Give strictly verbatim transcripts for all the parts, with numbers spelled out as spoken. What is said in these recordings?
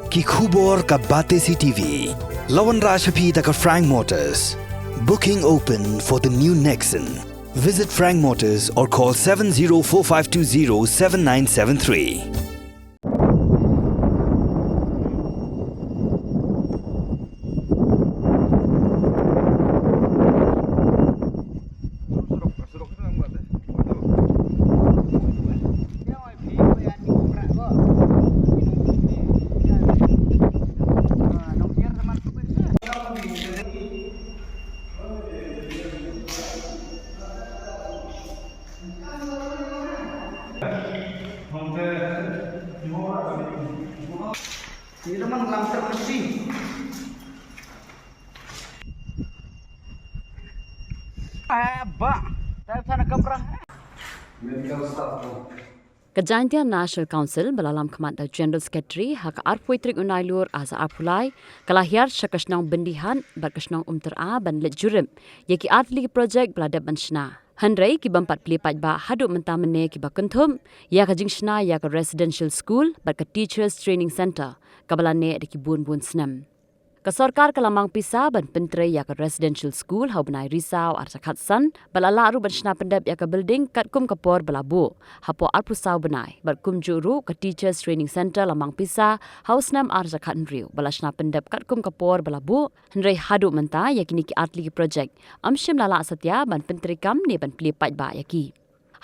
Ki khubor ka Batesi T V. La wanrah sha phi da ka Frank Motors. Booking open for the new Nexon. Visit Frank Motors or call seven zero four five two zero seven nine seven three. Ka Jaintia National Council, ba la lam khmat da u General Secretary, ha ka arphew tarik u Nailur ar hajar arphew lai, ka la hiar sha ka shnong Byndihat bad ka shnong Umtyra ban leit jurip ïa ki artylli ki project ba la dep ban shna. Hynrei ki bym pat plie paidbah haduh mynta mynne kiba kynthup ïa ka jingshna ïa ka residential school bad ka teachers training centre, kaba la neh da ki bun bun snem. Ka sorkar ka la mang pisa ban pyntrei ïa ka residential school ha u bnai Risaw ar hajar khatsan, bad la lah ruh ban shna pyndep ïa ka building katkum ka por ba la buh hapoh arphew saw bnai, bad kumjuh ruh ka teachers training centre la mang pisa ha u snem ar hajar khathynriew, bad la shna pyndep katkum ka por ba la buh. Hynrei haduh mynta ïa kine ki artylli ki project ym shym la lah satia ban pyntreikam ne ban plie paidbah ïa ki.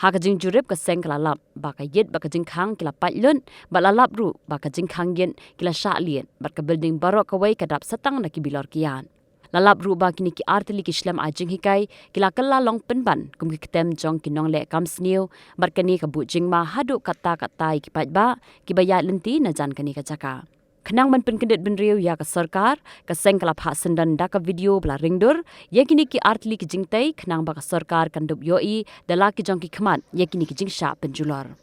Ha ka jingjurip, ka seng ka la lap ba ka ïit bad ka jingkhang ki la pait lut, bad la lap ruh ba ka jingkhang ïit ki la shah liat, bad ka building baroh kawei ka dap satang na ki bilor kiad. La lap ruh ba kine ki artylli ki shlem ai jinghikai ki la kylla long pynban kum ki ktem jong ki nongleh kam sniew, bad kane ka buh jingma haduh katta katta ïa ki paidbah kiba ïaid lynti na jan kane ka jaka. Khnang ban pynkyndit bynriew ïa ka sorkar, ka seng ka la phah syndon da ka video ba la ring dur ïa kine ki artylli ki jingtei, khnang ba ka sorkar kan dup ïohi da la ki jong ki khmat ïa kine ki jingshah pynjulor.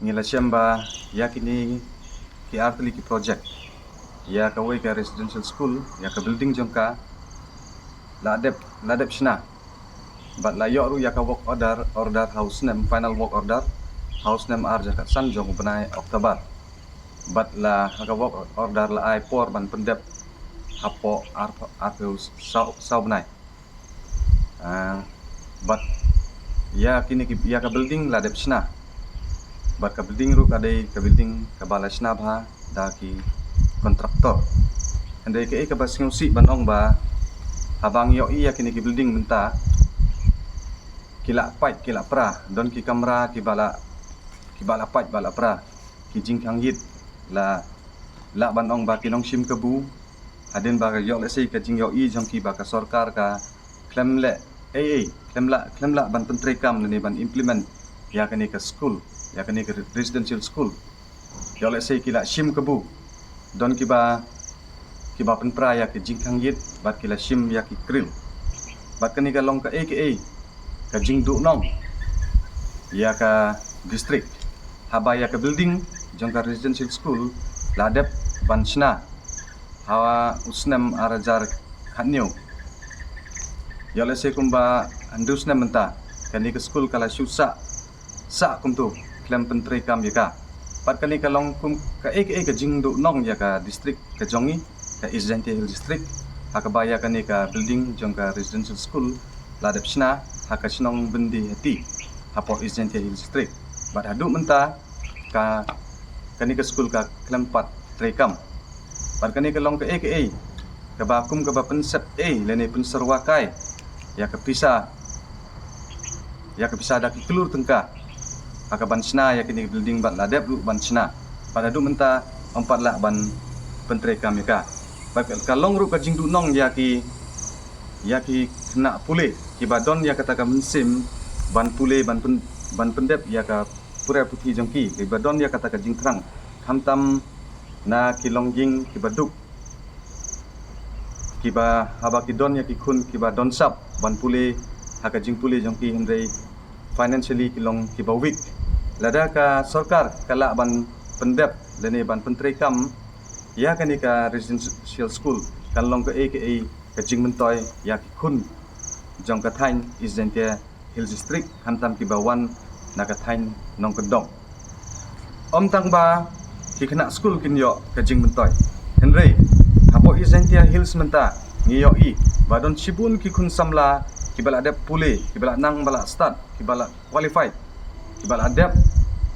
Ngi la shem ba ïa kine ki artylli ki project, ïa kawei ka residential school, ïa ka building jong ka, la dep, la dep shna. Bad la ïoh ruh ïa ka work order, order ha u snem, final work order ha u snem ar hajar khatsan jong u bnai October. Bad la ha ka work order la ai por ban pyndep hapoh ar, arphew saw, saw bnai. Ah, bad ïa kine ki, ïa ka building la dep shna. Bad ka building ruh ka dei ka building kaba la shna bha da ki kontraktor. Hynrei kaei kaba sngewsih ban ong ba haba ngi ïohi ïa kine ki building mynta, ki la pait ki la pra, don ki kamra kiba la, kiba la pait ba la pra, ki jingkhang ïit la, lah ban ong ba ki long shim kabu. Hadien ba ka ïoh lehse ka jingïohi jong ki ba ka sorkar ka khlem leh ei ei, khlem lah, khlem lah ban pyntreikam lane ban implement ïa kane ka school, ïa kane ka residential school. Ïoh lehse ki la shim kabu. Don kiba, kiba pynpra ïa ki jingkhang ïit bad ki la shim ïa ki kril. Bad kane ka long kaei kaei ka jingduhnong ïa ka district. Haba ïa ka building jong ka residential school la dep ban shna ha u snem ar hajar khathynñiew. Ïoh lehse kumba hynriew snem mynta kane ka school ka la shu sah, sah kumto, khlem pyntreikam ïa ka. Bad kane ka long kum kaei kaei ka jingduhnong ïa ka district ka jong ngi. ka East Jaintia Hills District, ha kaba ïa kane ka building jong ka residential school la dep shna ha ka shnong Byndihati, hapoh East Jaintia Hills District. Bad haduh mynta ka, kane ka school ka khlem pat treikam. Bad kane ka long kaei kaei kaba kum kaba pynsep ei lane pynsyrwa kai ïa ka pisa, ïa ka pisa da ki klur tyngka ha ka ban shna ïa kine ki building, bad la dep ruh ban shna. Bad haduh mynta ym pat lah ban pyntreikam ïa ka. Bad ka long ruh ka jingduhnong ïa ki, ïa ki khynnah pule kiba don ïa kata ka mynsiem ban pule, ban pyn, ban pyndep ïa ka pule puthi jong ki, kiba don ïa kata ka jingthrang, khamtam na ki longïing kiba duk, kiba haba ki don ïa ki khun kiba don sap ban pule ha ka jingpule jong ki, hynrei financially ki long kiba weak. Lada ka sorkar ka lah ban pyndep lane ban pyntreikam ïa kane ka residential school, kan long kaei kaei ka jingmyntoi ïa ki khun jong ka thaiñ East Jaintia Hills District, khamtam kiba wan na ka thaiñ nongkyndong. Ym tang ba ki khynnah skul kin ïoh ka jingmyntoi, hynrei hapoh East Jaintia Hills mynta ngi ïohi ba don shibun ki khun samla kiba la dep pule, kiba la nang ba la stad, kiba la qualified, kiba la dep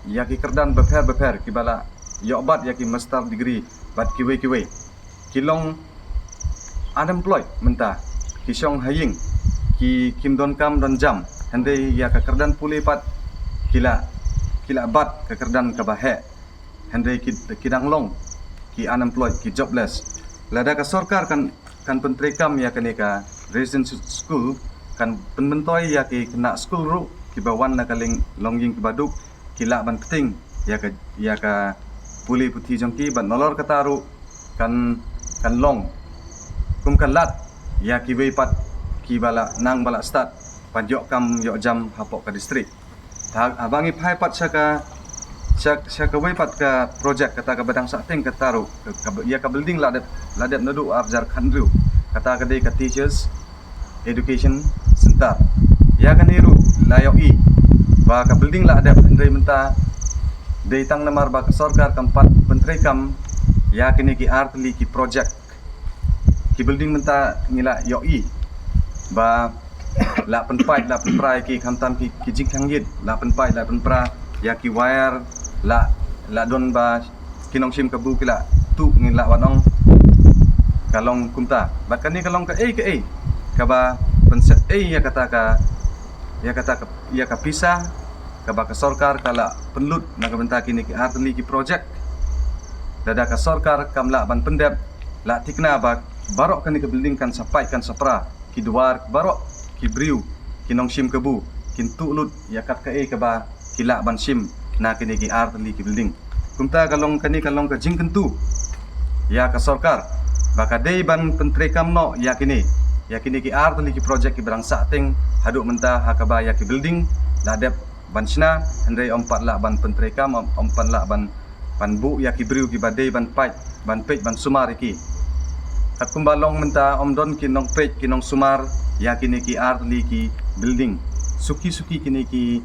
ïa ki kyrdan bapher bapher, kiba la ïoh bat ïa ki master degree bad kiwei kiwei, ki long unemployed mynta, ki shong ha ïing, ki kim don kam don jam, hynrei ïa ka kyrdan pule pat ki la, ki la bat ka kyrdan kaba heh, hynrei ki, ki dang long ki unemployed, ki jobless. Lada ka sorkar kan, kan pyntreikam ïa kane ka residential school, kan pynmyntoi ïa ki khynnah skul ruh kiba wan na ka longïing kiba duk, ki lah ban pynting ïa ka, ïa ka pule puthi jong ki, bad nalor kata ruh kan, kan long kum ka lad ïa kiwei pat kiba la nang ba la stad ban ïoh kam ïoh jam hapoh ka district. Haba ngi phai pat sha ka, sha, sha kawei pat ka project kata kaba dang sah tieng kata ruh, ka, ka, ïa ka building la dep, la dep naduh arhajar khathynriew, kata ka dei ka Teachers Education Center. Ïa kane ruh la ïohi ba ka building la dep, hynrei mynta dei tang namar ba ka sorkar kam pat pyntreikam ïa kine ki artylli ki project. Ki building mynta ngi la ïohi ba la pynpait, la pynpra ïa ki, khamtam ki, ki jingkhang ïit, la pynpait, la pynpra ïa ki wire, la, la don ba ki nongshim kabu ki la tuh, ngi la wan ong ka long kumta. Bad kane ka long kaei kaei kaba pynsep ei ïa kata ka, ïa kata ka, ïa ka pisa kaba ka sorkar ka la pynlut na ka bynta kine ki artylli ki project. Lada ka sorkar kam lah ban pyndep, la thikna ba baroh kane ka building kan sa pait, kan sa pra, ki dwar baroh, ki briew, ki nongshim kabu kin tuh lut ïa kat kaei kaba ki lah ban shim na kine ki artylli ki building. Kumta ka long, kane ka long ka jingkyntu ïa ka sorkar ba ka dei ban pyntreikam noh ïa kine, ïa kine ki artylli ki project kiba dang sah tieng haduh mynta, ha kaba ïa ki building la dep ban shna, hynrei ym pat lah ban pyntreikam, ym, ym pat lah ban, ban buh ïa ki briew kiba dei ban pait, ban peit, ban sumar ïa ki. Katkum ba long mynta ym don ki nongpeit, ki nongsumar ïa kine ki artylli ki building. Suki suki kine ki,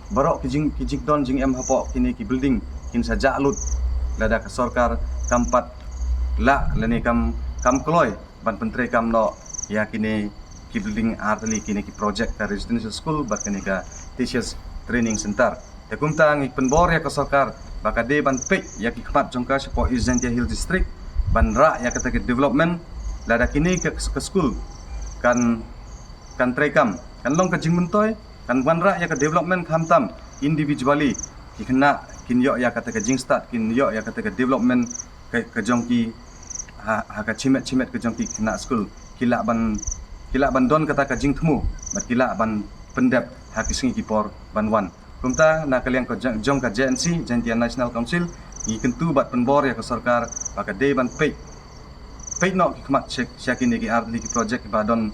baroh ki jing, ki jingdon jingem hapoh kine ki building kin sa jah lut lada ka sorkar kam pat lah lane kam, kam kloi ban pyntreikam noh ïa kine ki building artylli kine ki project ka residential school bad kane ka Teachers Training Center. Te kumta ngi pynbor ïa ka sorkar ba ka dei ban peit ïa ki khmat jong ka shapoh East Jaintia Hills District ban rah ïa kata ka development. Lada kine ka, ka skul kan, kan treikam, kan long ka jingmyntoi, kan wanrah ïa ka development, khamtam individually ki khynnah kin ïoh ïa kata ka jingstad, kin ïoh ïa kata ka development ka, ka jong ki ha, ha ka shimet shimet ka jong ki khynnah skul, ki lah ban, ki lah ban don kata ka jingthmu bad ki lah ban pyndep ha ki sngi ki por ban wan. Kumta na ka liang ka jong, jong ka J N C, Jaintia National Council, ngi kyntu bad pynbor ïa ka sorkar ba ka dei ban peit, peit noh ki khmat sha, sha kine ki artylli ki project ba don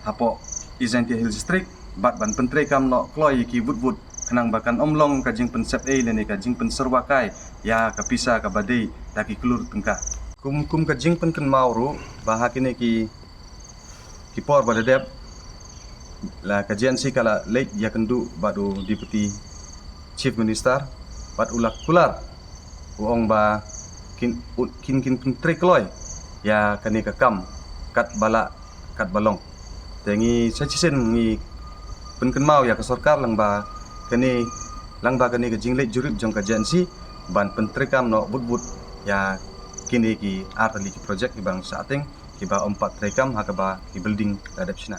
hapoh East Jaintia Hills District bad ban pyntreikam noh kloi ïa ki wut wut, khnang ba kan ym long ka jingpynsep ei lane ka jingpynsyrwa kai ïa ka pisa kaba dei da ki klur tyngka. Kum, kum ka jingpynkynmaw ruh ba ha kine ki, ki por ba la dep, la ka J N C ka la leit ïakynduh bad u Deputy Chief Minister bad u la kular, u ong ba kin, u, kin, kin pyntrei kloi ïa kane ka kam kat ba lah kat ba long. Te ngi sa shisien ngi pynkynmaw ïa ka sorkar lang ba kane lang ba kane ka jingleit jurip jong ka J N C ban pyntreikam noh bud bud ïa kine ki ar tylli ki projek kiba ngi sa ateng kiba ym pat treikam ha kaba ki building la dep shna.